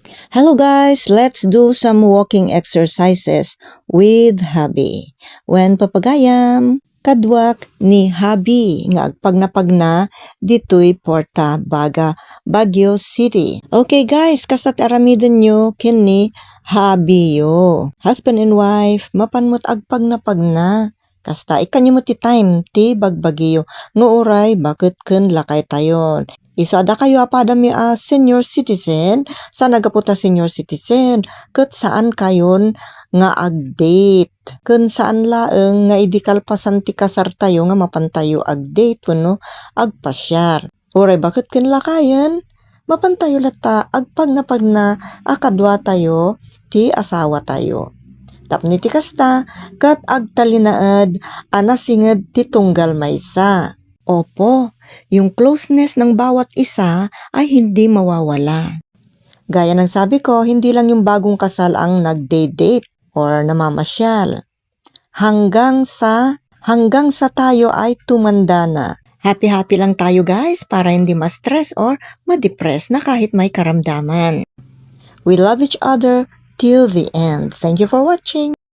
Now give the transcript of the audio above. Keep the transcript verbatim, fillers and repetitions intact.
Hello guys, let's do some walking exercises with hubby. Wen papagayam, kaduak ni hubby nga agpagnapagna ditoy Puerto Baga, Baguio City. Okay guys, kasta ti aramidenyo ken ni hubbyyo. Husband and wife, mapan met agpagnapagna. Kasta, ikkanyo met ti time ti bagbagiyo nga uray baket ken lakaytayon. Isu a dakayo a padami a senior citizen, saan a gapu ta senior citizen, ket saankayon nga ag-date. Ken saan laeng nga idi kalpasan ti kasartayo nga mapantayo ag-date wenno agpasiar. Uray baket ken lakayen, mapantayo latta agpagnapagna a kaduatayo ti asawatayo. Tapno iti kasta, ket agtalinaed a nasinged ti tunggal maysa. Opo, yung closeness ng bawat isa ay hindi mawawala. Gaya ng sabi ko, hindi lang yung bagong kasal ang nagde-date or namamasyal. Hanggang sa, hanggang sa tayo ay tumanda na. Happy-happy lang tayo guys para hindi ma-stress or ma-depress na kahit may karamdaman. We love each other till the end. Thank you for watching.